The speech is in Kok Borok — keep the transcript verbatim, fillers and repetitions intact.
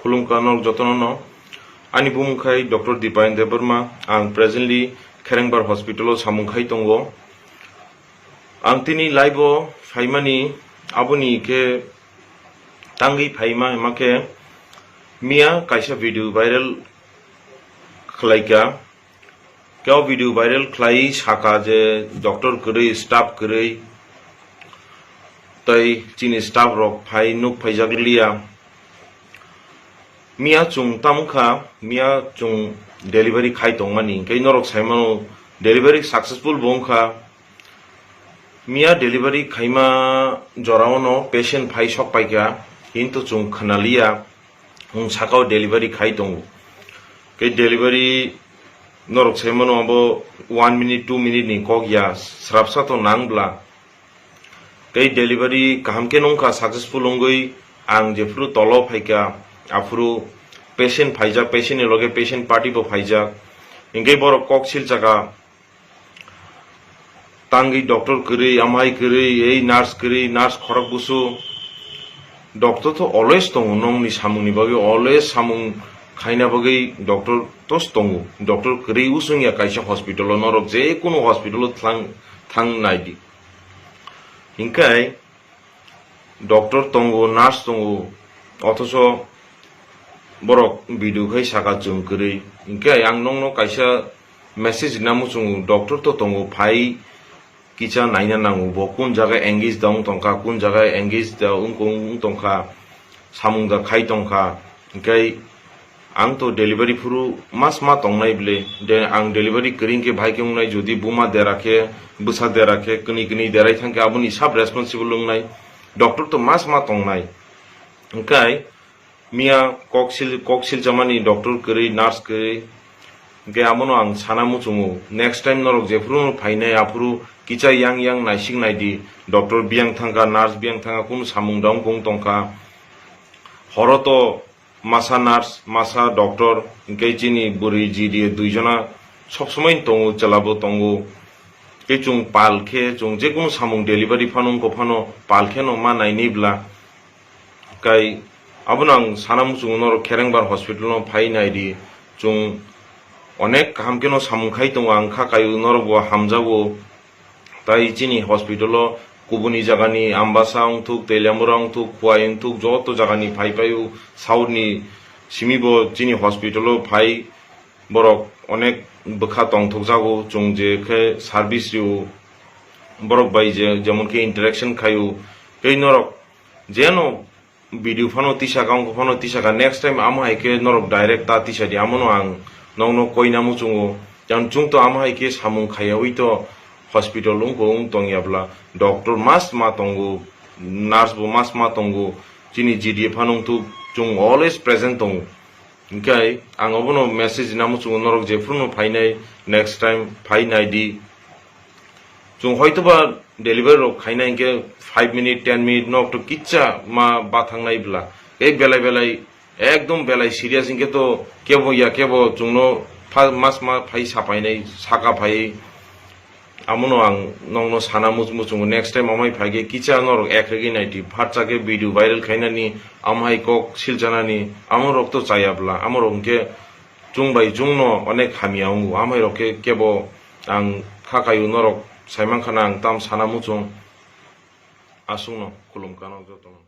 Khulumkha norok jotono no. Ani bumung khai Doctor Dipayan Debbarma, ang presently Kherengbar Hospital o samung khai tongo. Ang tini live o phaimani aboni khe tangwi phaima hima khe miya kaisa video viral khlaika. Khe o video viral khlai saka je doctor kwrwi, staff kwrwi, tei chini staff rok phai nuk phaijak liya. Miya chwng tamo kha, miya chwng delivery khai tongmani, hwnkhe norok saimano delivery successful bo wngkha. Miya delivery khaima jorao no patient phai sok paikha, hintu chwng khnaliya, wng sakao delivery khai tongo. Khe delivery norok saimano abo one minute, two minute ni kok ya, srapsa to nang bla. Tei delivery kaham khe nungkha, successful wngwi ang jephuru tolo phaikha, aphuru patient phaijak, patient ni loge patient party bo phaijak. Hinkhe borok kok silchaka, tangwi doctor kwrwi, amhai kwrwi, ei nurse kwrwi, nurse khorok busu. Doctor to always tongo, nongni samungni bagwi always samung khaina bagwi doctor to tongo. Doctor kwrwi usung ya kaisa hospital o, norok je kunu hospital o thang, thang nai di. Hinkhe doctor tongo, nurse tongo, othocho borok video khai saka chwng kwrwi. Hinkhe ang nongno kaisa message rina muchungo, doctor to tongo, phai kisa naina nango, bo kun jaga engage da wng tongkha, kun jaga engage da wng, wng tongkha, samung da khai tongkha. Hinkhe ang to delivery phuru mas ma tongnai bwle, de ang delivery kwrwi hinkhe bahai khe wngnai, jodi buma dera khe, bwsa dera khe, kwnwi kwnwi derai thang khe aboni sub responsible wngnai, doctor to mas ma tongnai. Hinkhe miya kok sil, kok silchamani doctor kwrwi, nurse kwrwi, hinkhe abono ang sana muchungo, next time norok jephuru no phainai aphuru kisa yang yang naisik naidi, doctor biyang thangkha, nurse biyang thangkha, kunu samung da wng tongkha. Horo to masa nurse, masa doctor, hinkhe chini bwrwi G D A duijona sobsomoi tongo, chwlabo tongo. Tei chwng pal khe, chwng jekunu samung delivery phano wngkha phano pal kheno ma nainwi bla. Kai abono ang sana muchungo, norok Kherengbar hospital no phai naidi, chwng onek kaham kheno samung khai tongo, ang kha kaio norok bo hamjago. Tai chini hospital o kubuni jagani Ambasa wngthuk, Teliamura wngthuk, Khowai wngthuk, joto jagani phai paio. South ni simi bo chini hospital o phai borok onek bwkha tongthokjago, chwng je khe service rio borok bai je, jemon khe interaction khaio. Tei norok jeno video phano tisaka, wngkha phano tisaka, next time amo hai khe norok direct ta tisadi, amono ang nokno koina muchungo. Yang chwng to amo hai khe samung khaiyaui to hospital wngkha wng tongya bla, doctor mas ma tongo, nurse bo mas ma tongo, chini G D A phano wngthuk, chwng always present tongo. Hinkhe ang obono message rina muchungo, norok jephuru no phainai, next time phai naidi. Chwng hoitoba delivery rok khaina hinkhe five minute, ten minute nok to kisa ma bathangnai bla. Tei belai belai ekdom belai serious hinkhe to kebo ya kebo chwngno pha-, mas ma phai sapainai, saka phai. Amono ang nokno sana much-, muchungo, next time amai phaikhe kisa norok ek regwi naidi, phatsa khe video viral khainani, amhai kok silchanani, amorok to chaya bla, amorok hinkhe chwng bai chwngno onek hamya wngo, amhairok khe kebo ang kha kaio, norok saimankha na ang tam sana muchung. Aswkno khulumkha norok jotono.